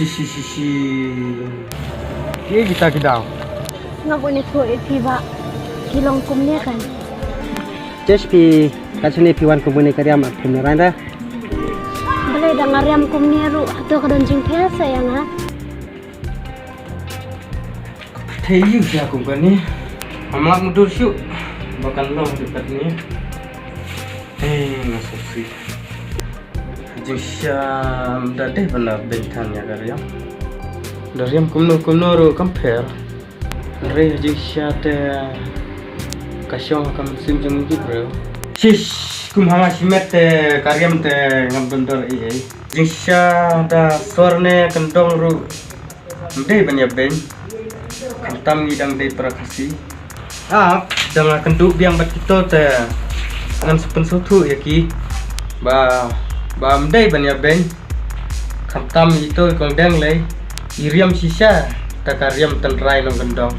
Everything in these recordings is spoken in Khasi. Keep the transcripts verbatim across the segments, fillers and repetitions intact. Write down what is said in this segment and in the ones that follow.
Shi shi shi shi. Ki kita ki daw. Nga bun ïathuh ïa phi ba ki long kumne kan. Chesh phi, ka shane phi wan kumne ka riam ap phim ne ran da. Balei da nga riam kumne ruh, hato ka don jingpher sa ïa nga? Thei ïa sha kum kane. Am lah mudur shuh ba kan long dei katne. Eh, nga sngewsih. Jingshisha da dei ban da beiñ than ïa ka riam. Da riam kumno kumno ruh kam pher. Hynrei jingshisha te ka shong ha ka mynsiem jong ngi ki briew. Shish, kum ha nga shimet te ka riam te ngam don dor ei ei. Jingshisha da sor ne kyndong ruh. Ym dei ban ïa beiñ. Khamtam ngi dang dei para Khasi. Ah, dang nga kynduh biang bad kito te ngan sa pynsngewthuh ïa ki. Ba, ba ym dei ban ïa beiñ. Khamtam ito i kong dang lei. I riam shisha, ta ka riam tynrai nongkyndong.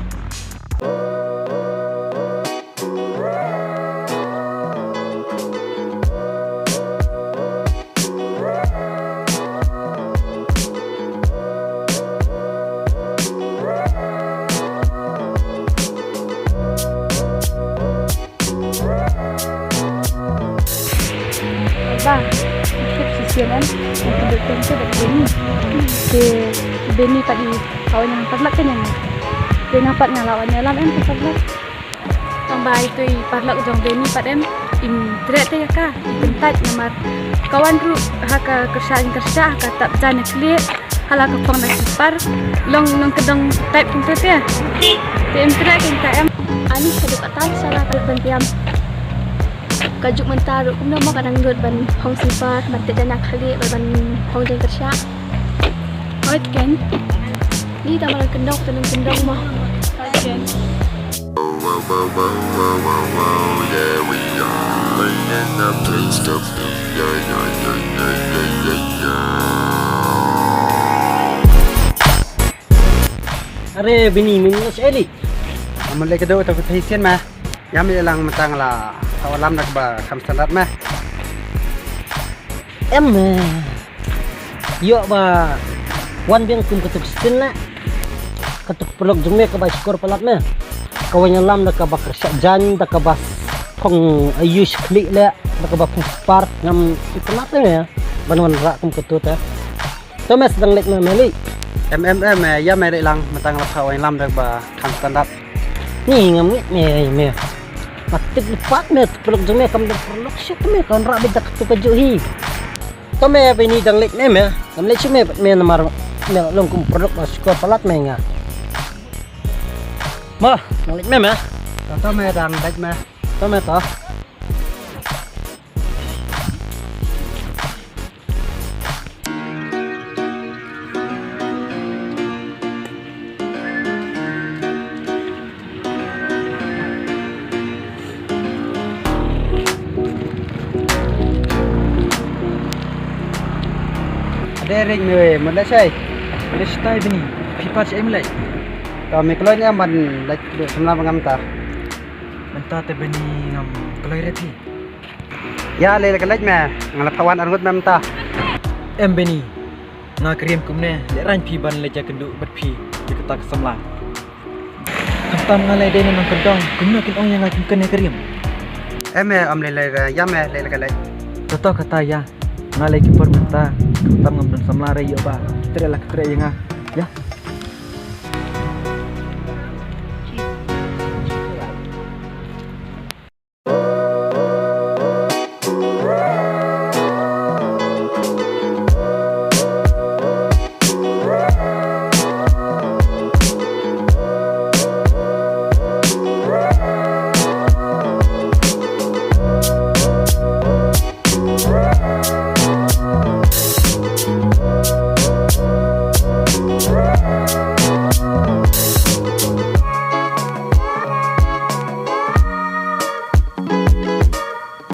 Ba, tip shisien em, tip shisien te bad Benny. Te Benny pat i, awan ïa paralok kan ïa nga. Te nga pat nga la wan ïalam em, te paralok. Tang ba ito i paralok jong Benny pat em, im treh te ïa ka, i kyntait namar ka wan ruh ha ka kyrshan kyrsha, ha ka tap jan ïa khlieh, ha la ka phong da ki par, long nongkyndong type kumto te. Te im treh kein ka em. Ani ka duk atal sara ka ban tiam. Ka juk mynta ruh kumno mo ka dang lut ban phong slipar, ban teh jan ïa khlieh, ban, ban phong jingkyrsha. Hooid kein. Ni tang ba nongkyndong, te nongkyndong mo. Hooid kein. Are Benny, mynta shaei? Aman lei ka dok ta ka thei sien ma. Ïa me lang mynta nga la thaw lam da kaba kham standard ma. Em, eh. Ïoh ba wan biang kum katu ka sien la. Katu ka paralok jong me kaba shkor palat me. Ka wan ïalam da kaba kyrsha jan, da kaba phong ayu shi khlieh le, da kaba phong spar, ngam itynnat te me. Ban wanrah kum katu te. To me sdang leit me, me leit. Em, em, em, eh, ïa me leit lang, mynta nga la thaw wan ïalam da kaba kham standard. Ni ngam ngeit me, me. Nga tip lypa me, tu paralok jong me kam dei paralok shuh me, ka wanrah beit da katu kajuh hi. To me Benny dang leit me me, ngam leit shuh me, me namar me long kum paralok ba shkor palat me nga. Ma, dang leit me me. To, to me dang leit me. To me to. Ade ring me we, mut la shai. Mut la shai Benny, phi pat shai me lei. To me kloi ne ban leit du samla ba ngam ta. Mynta te Benny ngam kloi re phi. Ïa lei la ka leit me, nga la thaw wan arngut me mynta. Em Benny. Nga ka riam kumne, lehrain phi ban leit ïakynduh bad phi ïa kata ka samla. Khamtam nga lei dei na nongkyndong, kumno kin ong ïa nga kum kane ka riam. Em, em, ym lei lei, ïa me lei lei ka lei. Toto kata ïa, nga lei ki por mynta, khamtam ngam don samla re ïoh ba, ki treh la ki treh ïa nga. Ïa.